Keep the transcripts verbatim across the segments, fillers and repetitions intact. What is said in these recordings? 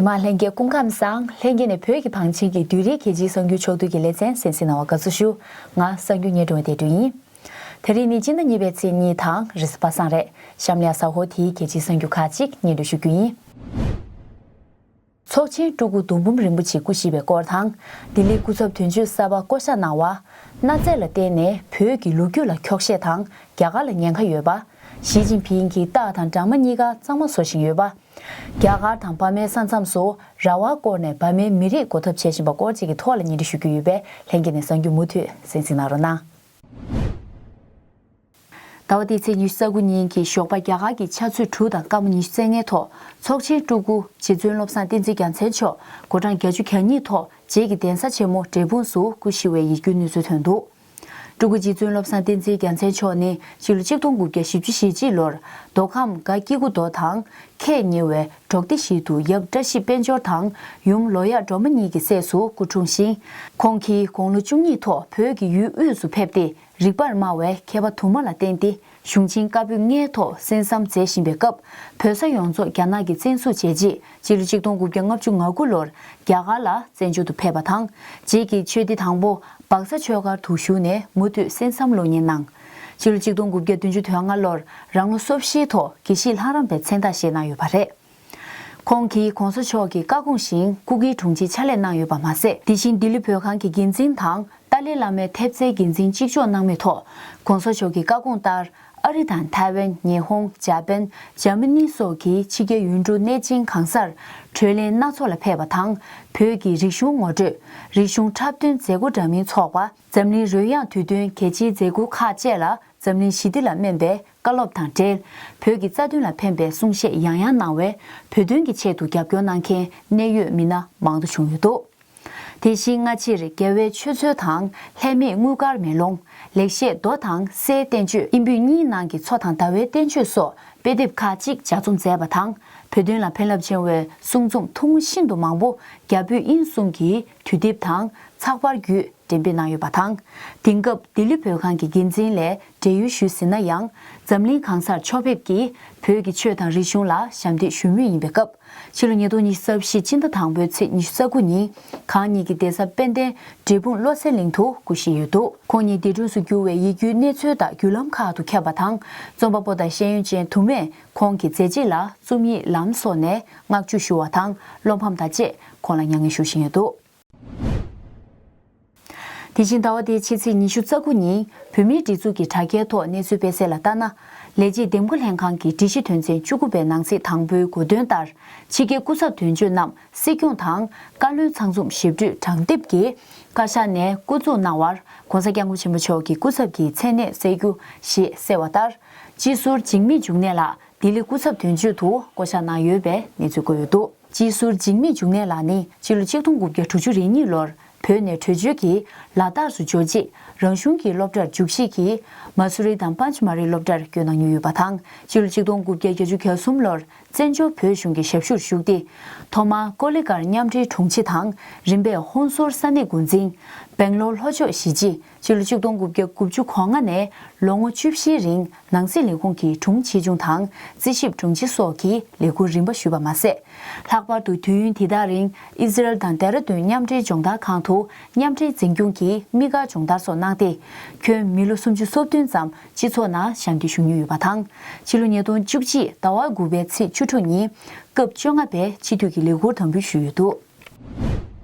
མ་ལྷན་རྒྱས་སྐུ་ཁམས་བཟང་། ལྷན་རྒྱས་ནས་བོད་ཀྱི་བང་ཆེན་གྱི་བསྡུས་རིས་རྒྱལ་སྤྱིའི་གསར་འགྱུར་ཕྱོགས་བསྡུས་ཀྱི་ལེ་ཚན་གསན་གཟིགས་གནང་བར་དགའ་བསུ་ཞུ། ང་གསར་འགྱུར་སྙན་སྒྲོན་པ་བདེ་སྒྲོན་ཡིན། དེ་རིང་ནི་སྤྱི་ཟླ་གཉིས་པའི་ཚེས་གཉིས་དང་རེས་གཟའ་པ་སངས་རེད། གཤམ་ལ་གཟའ་འཁོར་དེའི་རྒྱལ་སྤྱིའི་གསར་འགྱུར་ཁག་ཅིག་སྙན་སྒྲོན་ཞུ་རྒྱུ་ཡིན། ཚོགས་ཆེན་སྤྲུལ་སྐུ་གདུང་འབུམ་རིན་པོ་ཆེའི་སྐུ་གཤེགས་པའི་སྐོར་དང་། ལྡི་ལིའི་སྐུ་ཚབ་དོན་གཅོད་གསར་པ་བསྐོ་གཞག་གནང་བ། གནའ་རྫས་ལ་བརྟེན་ནས་བོད་ཀྱི་ལོ་རྒྱུས་ལ་འཁྱོག་བཤད་དང་རྒྱ་གར་ལ་ཉེན་ཁ་ཡོད་པ། ཞི་ཅིན་ཕིང་གིས་སྟག་དང་སྦྲང་མ་གཉིས་ཀ་གཙང་མ་བཟོ་བཞིན་ཡོད་པ། རྒྱ་གར་དང་བར་མའི་ས་མཚམས་སུ་ར་བ་བསྐོར་ནས་བར་མའི་མི་རིགས་བགོ་ཐབས་བྱེད་བཞིན་པ་སྐོར་བཅས་ཀྱི་ཐོག་ལ་སྙན་སྒྲོན་ཞུ་རྒྱུ་ཡོད་པས། ལྷན་རྒྱས་ནས་གསར་འགྱུར་མུ་མཐུད་གསན་གཟིགས་གནང་རོགས་གནང་། ཟླ་བ་འདིའི་ཚེས་ཉི་ཤུ་རྩ་དགུ་ཉིན་གྱི་ཞོགས་པ་རྒྱ་གར་གྱི་ཆུ་ཚོད་དྲུག་དང་སྐར་མ་ཉི་ཤུ་རྩ་ལྔའི་ཐོག་ཚོགས་ཆེན་སྤྲུལ་སྐུ་རྗེ་བཙུན་བློ་བཟང་བསྟན་འཛིན་རྒྱལ་མཚན་མཆོག་གོ་གྲངས་བརྒྱད་ཅུ་གྱ་གཉིས་ཐོག་རྗེས་ཀྱི་གདན་ས་ཆེན་མོ་འབྲས་སྤུངས་སུ་སྐུ་གཤེགས་པའི་ཡིད་སྐྱོའི་གནས་ཚུལ་ཐོན་འདུག་སྤྲུལ་སྐུ་རྗེ་བཙུན་བློ་བཟང་བསྟན་འཛིན་རྒྱལ་མཚན་མཆོག་ནི་ཕྱི་ལོ་ཆིག་སྟོང་དགུ་བརྒྱ་བཞི་བཅུ་ཞེ་གཅིག་ལོར་མདོ་ཁམས་སྒ་སྐྱེ་རྒུ་མདོ་དང་ཁད་ཉེ་བའི་འབྲོག་སྡེ་ཞིག་ཏུ་ཡབ་བཀྲ་ཤིས་དཔལ་འབྱོར་དང་ཡུམ་ལོ་ཡག་སྒྲོལ་མ་གཉིས་ཀྱི་སྲས་སུ་སྐུ་འཁྲུངས་ཤིང་། ཁོང་གིས་དགུང་ལོ་བཅུ་གཉིས་ཐོག་བོད་ཀྱི་ཡུལ་དབུས་སུ་ཕེབས་ཏེ། རིག་པར་སྨྲ་བའི་མཁས་པ་དུ་མ་ལ་བརྟེན་ཏེ། གཞུང་ཆེན་བཀའ་པོད་ལྔའི་ཐོག་གསན་བསམ་མཛད་བཞིན་པའི་སྐབས། བོད་ས་ཡོངས་རྫོགས་རྒྱ་ནག་གིས་བཙན་འཛུལ་བྱས་རྗེས། སྤྱི་ལོ་ཆིག་སྟོང་དགུ་བརྒྱ་ལྔ་བཅུ་ང་དགུ་ལོར་རྒྱ་གར་ལ་བཙན་བྱོལ་དུ་ཕེབས་པ་དང་། རྗེས་ཀྱི་ཆོས་སྡེ་དང་པོ་སྦག་ས་ཆོས་སྒར་དུ་བཞུགས་ནས་མུ་མཐུད་གསན་བསམ་སློབ་གཉེར་གནང་། སྤྱི་ལོ་ཆིག་སྟོང་དགུ་བརྒྱ་བདུན་ཅུ་དོན་ལྔ་ལོར་རང་ལོ་སོ་བཞིའི་ཐོག་དགེ་བཤེས་ལྷ་རམས་པའི་མཚན་རྟགས་བཞེས་གནང་ཡོད་པ་རེད། ཁོང་གིས་གོང་ས་མཆོག་གི་བཀའ་དགོངས་བཞིན་སྐུ་སྒེར་དྲུང་ཆེའི་ཕྱག་ལས་གནང་ཡོད་པ་མ་ཟད། དེ་བཞིན་ལྡི་ལི་བོད་ཁང་གི་འགན་འཛིན་དང་ཏཱ་ལའི་བླ་མའི་ཐེབས་རྩའི་འགན་འཛིན་གཅིག་ལྕོགས་གནང་མུས་ཐོག་གོང་ས་མཆོག་གི་བཀའ་དགོངས་ལྟར་ཨ་རི་དང་ཐའེ་ཝན། ཉི་ཧོང་། ཇ་པན། འཇར་མ་ནི་སོགས་ཀྱི་ཕྱི་རྒྱལ་ཡུལ་གྲུ་གནས་ཆེན་གང་སར་གྲོས་གླེང་སྣ་ཚོགས་ལ་ཕེབས་པ་དང་། བོད་ཀྱི་རིག་གཞུང་ངོ་སྤྲོད། རིག་གཞུང་འཁྲབ་སྟོན་མཛད་སྒོ་འདྲ་མིན་འཚོགས་པ། འཛམ་གླིང་རོལ་དབྱངས་དུས་སྟོན་གལ་ཆེའི་མཛད་སྒོ་ཁག་བཅས་ལ། འཛམ་གླིང་ཞི་བདེ་ལ་སྨན་པའི་བཀའ་སློབ་དང་འབྲེལ། བོད་ཀྱི་རྩ་དོན་ལ་ཕན་པའི་གསུང་བཤད་ཡང་ཡང་གནང་བས། བོད་དོན་གྱི་ཆེད་དུ་རྒྱབ་སྐྱོར་གནང་མཁན་གནད་ཡོད་མི་སྣ་མང་དུ་བྱུང་ཡོད་འདུག་དེ་བཞིན་སྔ་ཕྱིར་རྒྱལ་བའི་ཆོས་འཚོལ་དང་། ལྷད་མེད་དངུལ་དཀར་མེ་ལོང་། ལེགས་བཤད་མདོ་དང་སའི་བསྟན་བཅོས། དབྱིན་བོད་གཉིས་ནང་གི་མཚོ་དང་ཟླ་བའི་བསྟན་བཅོས་སོགས་དཔེ་དེབ་ཁག་ཅིག་ལྗགས་རྩོམ་མཛད་པ་དང་། བོད་དོན་ལ་ཕན་རླབས་ཆེ་བའི་གསུང་རྩོམ་ཐུང་ངུ་ཤིན་ཏུ་མང་པོ་རྒྱ་བོད་དབྱིན་གསུམ་གྱི་དུས་དེབ་དང་ཚགས་པར་བརྒྱུད། འགྲེམས་སྤེལ་གནང་ཡོད་པ་དང་། དེང་སྐབས་ལྡི་ལི་བོད་ཁང་གི་འགན་འཛིན་ལས་བགྲེས་ཡོལ་ཞུས་ཟིན་ན་ཡང་། འཛམ་གླིང་གང་སར་ཕྱོགས་ཕེབས་ཀྱིས་བོད་ཀྱི་ཆོས་དང་རིག་གཞུང་ལ་ཞབས་འདེགས་ཞུ་མུས་ཡིན་པའི་སྐབས། ཕྱི་ལོ་ཉིས་སྟོང་ཉི་ཤུ་རྩ་བཞི་སྤྱི་ཟླ་དང་པོའི་ཚེས་ཉི་ཤུ་རྩ་དགུ་ཉིན་གང་ཉིད་ཀྱི་གདན་ས་དཔལ་ལྡན་འབྲས་སྤུངས་བློ་གསལ་གླིང་དུ་སྐུ་གཤེགས་ཡོད་འདུག་ཁོང་ཉིད་འདས་གྲོངས་སུ་གྱུར་བའི་ཡིད་སྐྱོའི་གནས་ཚུལ་དང་བརྒྱུད་ལམ་ཁག་ཏུ་ཁྱབ་པ་དང་། རྩོམ་པ་པོ་དང་ཤེས་ཡོན་ཅན་དུ་མས་ཁོང་གི་མཛད་རྗེས་ལ་རྩོམ་ཡིག་ལམ་སོགས་ནས་བསྔགས་བརྗོད་ཞུ་བ་དང་། བློ་ཕམ་དང་བཅས་ཁོང་ལ་མྱ་ངན་ཞུ་བཞིན་ཡོད་འདུག་དེ་བཞིན་ཟླ་བ་འདིའི་ཕྱི་ཚེས་ཉི་ཤུ་རྩ་དགུ་ཉིན་བོད་མིའི་སྒྲིག་འཛུགས་ཀྱི་དྲ་རྒྱའི་ཐོག་གནས་ཚུལ་སྤེལ་གསལ་ལ་ལྟར་ན། ལས་བྱེད་འདེམས་བསྐོ་ལྷན་ཁང་གི་སྒྲིག་གཞི་དོན་ཚན་བཅུ་དགུ་པའི་ནང་གསེས་དང་པོའི་འགོ་དོན་ལྟར། ཕྱི་རྒྱལ་སྐུ་ཚབ་དོན་གཅོད་རྣམས་སྲིད་སྐྱོང་དང་བཀའ་བློན་ཚང་འཛོམས་ཞིབ་འཁྲུས་དྲང་དེབ་ཀྱི་བཀའ་ཤག་ནས་བསྐོ་འཛུགས་གནང་བར་༸གོང་ས་༸སྐྱབས་མགོན་ཆེན་པོ་མཆོག་གི་སྐུ་ཚབ་ཀྱིས་མཚན་གནས་གསལ་རྒྱུ་ཞེས་གསལ་བ་ལྟར། སྤྱི་ཟུར་འཇིགས་མེད་འབྱུང་གནས་ལགས་ལྡི་ལི་སྐུ་ཚབ་དོན་གཅོད་དུ་བསྐོ་གཞག་གནང་ཡོད་པའི་གནས་ཚུལ་བཀོད་ཡོད་འདུག་སྤྱི་ཟུར་འཇིགས་མེད་འབྱུང་གནས་ལགས་ནི་ཕྱི་ལོ་ཆིག་སྟོང་དགུ་བརྒྱ་དྲུག་ཅུ་རེ་གཉིས་ལོར་བོད་ནས་བྲོས་བྱོལ་གྱིས་ལ་དྭགས་སུ་འབྱོར་རྗེས། རང་གཞུང་གི་སློབ་གྲྭར་རྒྱུགས་ཤིག་གིས་མ་སུ་རི་དང་པཱན་ཅི་མ་རི་སློབ་གྲྭར་བསྐྱོད་གནང་མྱོང་ཡོད་པ་དང་། ཕྱི་ལོ་ཆིག་སྟོང་དགུ་བརྒྱ་བརྒྱད་ཅུ་གྱ་གསུམ་ལོར་བཙན་བྱོལ་བོད་གཞུང་གི་ཞབས་ཞུར་ཞུགས་ཏེ། ཐོག་མར་ཀོ་ལི་གྷལ་མཉམ་འབྲེལ་དྲུང་ཆེ་དང་། རིམ་པས་ཧོན་སོར་ས་གནས་འགོ་འཛིན། སྦེང་ལོར་ལྷོ་ཕྱོགས་གཞིས་སྤྱི། ཕྱི་ལོ་ཆིག་སྟོང་དགུ་བརྒྱ་དགུ་བཅུ་གོ་ལྔ་ནས་ལོ་ངོ་བཅུ་བཞིའི་རིང་ནང་སྲིད་ལས་ཁུངས་ཀྱི་དྲུང་ཆེ་ཆུང་དང་རྩིས་ཞིབ་དྲུང་ཆེ་སོགས་ཀྱི་ལས་འཁུར་རིམ་པ་ཞུས་པ་མ་ཟད། ལྷག་པར་དུ་དུས་ཡུན་དེ་དག་རིང་ཨི་ཟི་རལ་དང་ལྡེ་ར་ལྡུན་མཉམ་འབྲེལ་སྦྱོང་བརྡར་ཁང་དུ་མཉམ་འབྲེལ་འཛིན་སྐྱོང་གིས་དམིགས་བཀར་སྦྱོང་བརྡར་སོགས་གནང་སྟེ། ཁྱོན་མི་ལོ་སུམ་ཅུ་སོ་བདུན་ཙམ་སྤྱི་ཚོགས་ནང་ཞབས་འདེགས་ཞུ་མྱོང་ཡོད་པ་དང་། ཕྱི་ལོ་ཉིས་སྟོང་བཅུ་གཅིག་ཟླ་བ་དགུ་པའི་ཚེས་བཅུ་དྲུག་ཉིན་སྐབས་བཅོ་ལྔ་པའི་སྤྱི་འཐུས་ཀྱི་ལས་འཁུར་དམ་འབུལ་ཞུས་ཡོད་འདུག་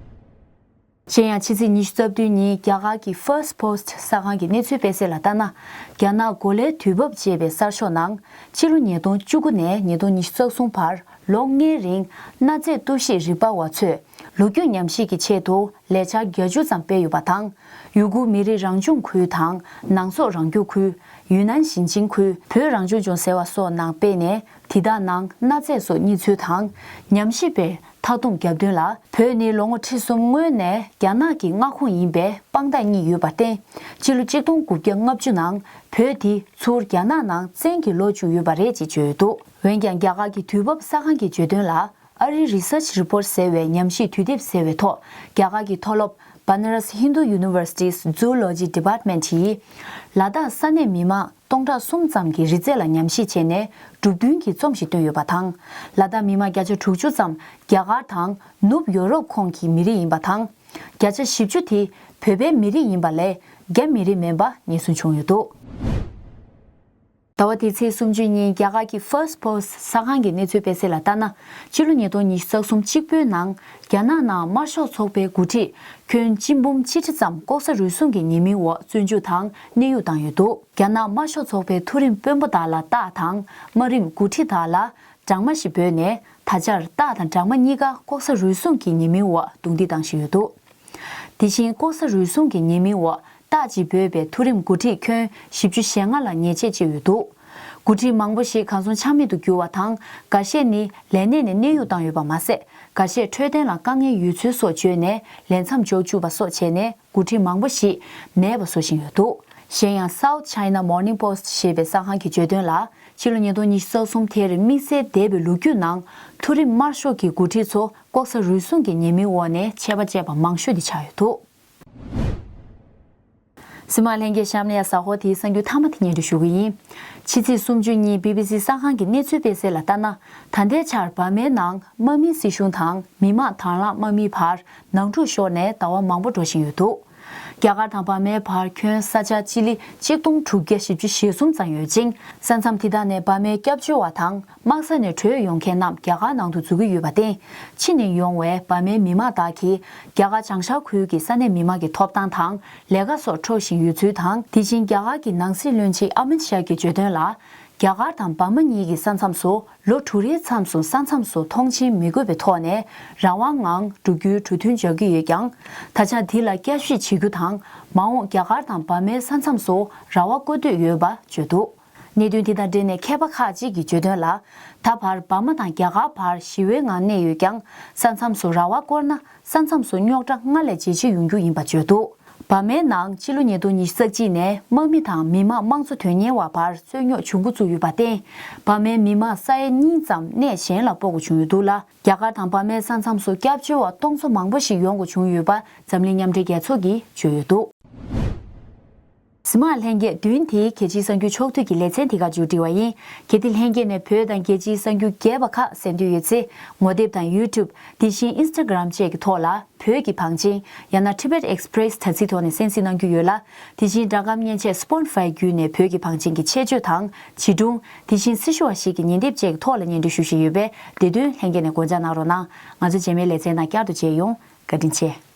གཞན་ཡང་ཕྱི་ཚེས་ཉི་ཤུ་རྩ་བདུན་ཉིན་རྒྱ་གར་གྱི་First Post གསར་ཁང་གི་གནས་ཚུལ་སྤེལ་གསལ་ལ་ལྟར་ན། རྒྱ་ནག་གོ་ལའི་དུས་བབ་ཅེས་པའི་གསར་ཤོག་ནང་ཕྱི་ལོ་ཉིས་སྟོང་བཅུ་དགུ་ནས་ཉིས་སྟོང་ཉི་ཤུ་རྩ་གསུམ་བར་ལོ་ལྔའི་རིང་གནའ་རྫས་གཏོར་བཤིག་རིག་པ་བ་ཚོས་ལོ་རྒྱུས་ཉམས་ཞིབ་ཀྱི་ཆེད་དུ་ལས་འཆར་བརྒྱད་ཅུ་ཙམ་སྤེལ་ཡོད་པ་དང་། ཡུ་གུར་མི་རིགས་རང་སྐྱོང་ཁུལ་དང་ནང་སོག་རང་སྐྱོང་ཁུལ། ཡུན་ནན་ཞིང་ཆེན་ཁུལ། བོད་རང་སྐྱོང་ལྗོངས་ཟེར་བ་སོགས་ནང་སྤེལ་ནས། དེ་དག་ནང་གནའ་རྫས་སོགས་རྙེད་ཚུལ་དང་། ཉམས་ཞིབ་པའི་མཐའ་སྡོམ་བརྒྱབ་དོན་ལ། བོད་ནི་ལོ་ངོ་ཁྲི་གསུམ་སྔོན་ནས་རྒྱ་ནག་གི་མངའ་ཁོངས་ཡིན་པའི་དཔང་རྟགས་གཉིས་ཡོད་པར་བརྟེན། སྤྱི་ལོ་གཅིག་སྟོང་དགུ་བརྒྱ་ལྔ་བཅུ་ནང་བོད་འདི་ཚུར་རྒྱ་ནག་ནང་བཙན་གྱིས་ལོག་བཅུག་ཡོད་པ་རེད་ཅེས་བརྗོད་ཡོད་འདུག་འོན་ཀྱང་། རྒྱ་གར་གྱི་དུས་བབ་གསར་ཁང་གིས་བརྗོད་དོན་ལ། ཨ་རིའི་Research Report ཟེར་བའི་ཉམས་ཞིབ་དུས་དེབ་ཟེར་བའི་ཐོག་རྒྱ་གར་གྱི་མཐོ་སློབ་ Banaras Hindu University's Zoology Department ཡིས། ལ་དྭགས་ས་གནས་མི་མང་སྟོང་ཕྲག་གསུམ་ཙམ་གྱིས་རི་རྩེ་ལ་ཉམས་ཞིབ་བྱས་ནས་གྲུབ་དོན་གྱི་རྩོམ་ཞིག་བཏོན་ཡོད་པ་དང་། ལ་དྭགས་མི་མང་བརྒྱ་ཆ་དྲུག་ཅུ་ཙམ་རྒྱ་གར་དང་ནུབ་ཡོ་རོབ་ཁོངས་ཀྱི་མི་རིགས་ཡིན་པ་དང་། བརྒྱ་ཆ་བཞི་བཅུ་དེ་བོད་པའི་མི་རིགས་ཡིན་པ་ལས་རྒྱ་མི་རིགས་མིན་པ་རྙེད་སོན་བྱུང་ཡོད་འདུག་ཟླ་བ་འདིའི་ཚེས་སུམ་ཅུ་ཉིན་རྒྱ་གར་གྱི་First Post གསར་ཁང་གི་གནས་ཚུལ་སྤེལ་གསལ་ལ་ལྟར་ན། ཕྱི་ལོ་ཉིས་སྟོང་ཉི་ཤུ་རྩ་གསུམ་གཅིག་པོའི་ནང་རྒྱ་ནག་ནང་དམར་ཤོག་ཚོགས་པའི་འགོ་ཁྲིད་ཁྱོན་སྤྱི་འབུམ་གཅིག་ཁྲི་ཙམ་ལྐོག་ཟ་རུལ་སུངས་ཀྱི་ཉེས་མིང་འོག་བཙོན་འཇུག་དང་གནས་དབྱུང་བཏང་ཡོད་འདུག་རྒྱ་ནག་དམར་ཤོག་ཚོགས་པའི་མཐོ་རིམ་དཔོན་པོ་དག་ལ་རྟགས་དང་དམའ་རིམ་འགོ་ཁྲིད་དག་ལ་སྦྲང་མ་ཞིག་འབོད་ནས་ད་ཆར་རྟགས་དང་སྦྲང་མ་གཉིས་ཀ་ལྐོག་ཟ་རུལ་སུངས་ཀྱི་ཉེས་མིང་འོག་རྡུང་རྡེག་བཏང་བཞིན་ཡོད་འདུག་དེ་བཞིན་ལྐོག་ཟ་རུལ་སུངས་ཀྱི་ཉེས་མིང་འོག་རྟགས་ཅིག་འབོད་པའི་མཐོ་རིམ་འགོ་ཁྲིད་ཁྱོན་བཞི་བཅུ་ཞེ་ལྔ་ལ་ཉེས་ཆད་བཅད་ཡོད་འདུག་འགོ་ཁྲིད་མང་པོ་ཞིག་གང་སོང་ཆ་མེད་དུ་གྱུར་བ་དང་། འགའ་ཤས་ནི་ལས་གནས་ནས་གནས་དབྱུང་བཏང་ཡོད་པ་མ་ཟད། འགའ་ཤས་འཕྲོད་བསྟེན་ལ་དཀའ་ངལ་ཡོད་ཚུལ་སོགས་བརྗོད་ནས་ལས་མཚམས་འཇོག་བཅུག་པ་སོགས་བྱས་ནས་འགོ་ཁྲིད་མང་པོ་ཞིག་མེད་པ་བཟོ་བཞིན་ཡོད་འདུག་གཞན་ཡང་South China Morning Post ཞེས་པའི་གསར་ཁང་གིས་བརྗོད་དོན་ལ། ཕྱི་ལོ་ཉིས་སྟོང་ཉི་ཤུ་རྩ་གསུམ་དེར་དམིགས་བསལ་འདས་པའི་ལོ་རྒྱུས་ནང་མཐོ་རིམ་དམར་ཤོག་གི་འགོ་ཁྲིད་ཚོ་ལྐོག་ཟ་རུལ་སུངས་ཀྱི་ཉེས་མིང་འོག་ནས་ཆད་པ་བཅད་པ་མང་ཤོས་དེ་ཆགས་ཡོད་འདུག་གཟིགས་མོ་བ་ལྷན་རྒྱས་གཤམ་ནས་ཡ་གཟའ་འཁོར་དེའི་གསར་འགྱུར་མཐའ་མ་དེ་སྙན་སྒྲོན་ཞུ་གི་ཡིན། ཕྱི་ཚེས་སུམ་ཅུ་ཉིན་བི་བི་སི་གསར་ཁང་གི་གནས་ཚུལ་སྤེལ་གསལ་ལ་ལྟར་ན། ད་ལྟའི་ཆར་འབར་མའི་ནང་དམག་མིའི་སྲིད་གཞུང་དང་མི་དམངས་དྭང་བླངས་དམག་མིའི་བར་ནང་འཁྲུག་ཤོར་ནས་ཟླ་བ་མང་པོ་འགྲོ་བཞིན་ཡོད་འདུག་རྒྱ་གར་དང་འབར་མའི་བར་ཁྱོན་ས་ཆ་སྤྱི་ལེ་གཅིག་སྟོང་དྲུག་བརྒྱ་བཞི་བཅུ་ཞེ་གསུམ་ཙམ་ཡོད་ཅིང་། ས་མཚམས་དེ་དག་ནས་འབར་མའི་སྐྱབས་བཅོལ་བ་དང་དམག་ས་ནས་བྲོས་ཡོང་མཁན་རྣམས་རྒྱ་གར་ནང་དུ་འཛུལ་གྱི་ཡོད་པ་བརྟེན། ཕྱི་ནས་ཡོང་བའི་འབར་མའི་མི་དམངས་དག་གིས་རྒྱ་གར་བྱང་ཤར་ཁུལ་གྱི་ས་གནས་མི་དམངས་ཀྱི་ཐོབ་ཐང་དང་ལས་ཀ་སོགས་འཕྲོག་བཞིན་ཡོད་ཚུལ་དང་། དེ་བཞིན་རྒྱ་གར་གྱི་ནང་སྲིད་བློན་ཆེན་ཨ་མིན་ཤཱ་གིས་བརྗོད་དོན་ལ། རྒྱ་གར་དང་འབར་མ་གཉིས་ཀྱི་ས་མཚམས་སུ་ལོ་དྲུག་རེའི་མཚམས་སུ་ས་མཚམས་སུ་མཐོང་མཆན་མི་དགོས་པའི་ཐོག་ནས་རང་དབང་ངང་འགྲོ་རྒྱུའི་གྲོས་མཐུན་འཇོག་གི་ཡོད་ཀྱང་། ད་ཆ་འདི་ལ་བསྐྱར་ཞིབ་བྱེད་རྒྱུ་དང་། མ་འོངས་རྒྱ་གར་དང་འབར་མའི་ས་མཚམས་སུ་ར་བ་བརྐོ་འདོད་ཡོད་པ་བརྗོད་འདུག་གནད་དོན་དེ་དང་འབྲེལ་ནས་མཁས་པ་ཁག་ཅིག་གིས་བརྗོད་དོན་ལ། ད་བར་འབར་མ་དང་རྒྱ་གར་བར་ཞི་བའི་ངང་གནས་ཡོད་ཀྱང་། ས་མཚམས་སུ་ར་བ་བསྐོར་ན་ས་མཚམས་སུ་རྙོག་དྲ་སྔར་ལས་ཇེ་ཆེ་ཡོང་རྒྱུ་ཡིན་པ་བརྗོད་འདུག་འབར་མའི་ནང་ཕྱི་ལོ་ཉིས་སྟོང་ཉི་ཤུ་རྩ་གཅིག་ནས་དམག་མི་དང་མི་དམངས་དམངས་གཙོ་དོན་གཉེར་བ་བར་རྩོད་རྙོག་འབྱུང་འགོ་བཙུགས་ཡོད་པར་བརྟེན། འབར་མའི་མི་དམངས་ས་ཡ་གཉིས་ཙམ་གནས་གཞན་ལ་སྤོ་དགོས་བྱུང་ཡོད་འདུག་ལ། རྒྱ་གར་དང་འབར་མའི་ས་མཚམས་སུ་སྐྱབས་བཅོལ་བ་སྟོང་ཚོ་མང་པོ་ཞིག་ཡོང་དགོས་བྱུང་ཡོད་པ་འཛམ་གླིང་མཉམ་འབྲེལ་རྒྱལ་ཚོགས་ཀྱིས་བརྗོད་ཡོད་འདུག་གཟིགས་མོ་བ་ལྷན་རྒྱས། བདུན་དེའི་རྒྱལ་སྤྱིའི་གསར་འགྱུར་ཕྱོགས་བསྡུས་ཀྱི་ལེ་ཚན་འདི་ག་མཇུག་སྒྲིལ་བ་ཡིན། གལ་ཏེ་ལྷན་རྒྱས་ནས་བོད་དང་རྒྱལ་སྤྱིའི་གསར་འགྱུར་རྒྱས་པ་ཁག་གསན་འདོད་ཡོད་ཚེ། ངོ་དེབ་དང་YouTube དེ་བཞིན་Instagram བཅས་ཀྱི་ཐོག་ལ་བོད་ཀྱི་བང་ཆེན། ཡང་ན་Tibet Express དྲ་ཚིགས་ཐོག་ནས་གསན་གཟིགས་གནང་རྒྱུ་ཡོད་ལ། དེ་བཞིན་སྒྲ་སྒམ་མཉེན་ཆས་Spotify བརྒྱུད་ནས་བོད་ཀྱི་བང་ཆེན་གྱི་ཆེད་བརྗོད་དང་བྱིས་སྒྲུང་། དེ་བཞིན་སྲི་ཞུ་བ་ཞིག་གི་ཉིན་དེབ་བཅས་ཀྱི་ཐོག་ལ་སྙན་སྒྲོན་ཞུ་བཞིན་ཡོད་པས། དེ་དོན་ལྷན་རྒྱས་ནས་དགོངས་འཇགས་གནང་རོགས་གནང་། ང་ཚོ་རྗེས་མའི་ལེ་ཚན་ནང་བསྐྱར་དུ་མཇལ་ཡོང་། བཀའ་དྲིན་ཆེ།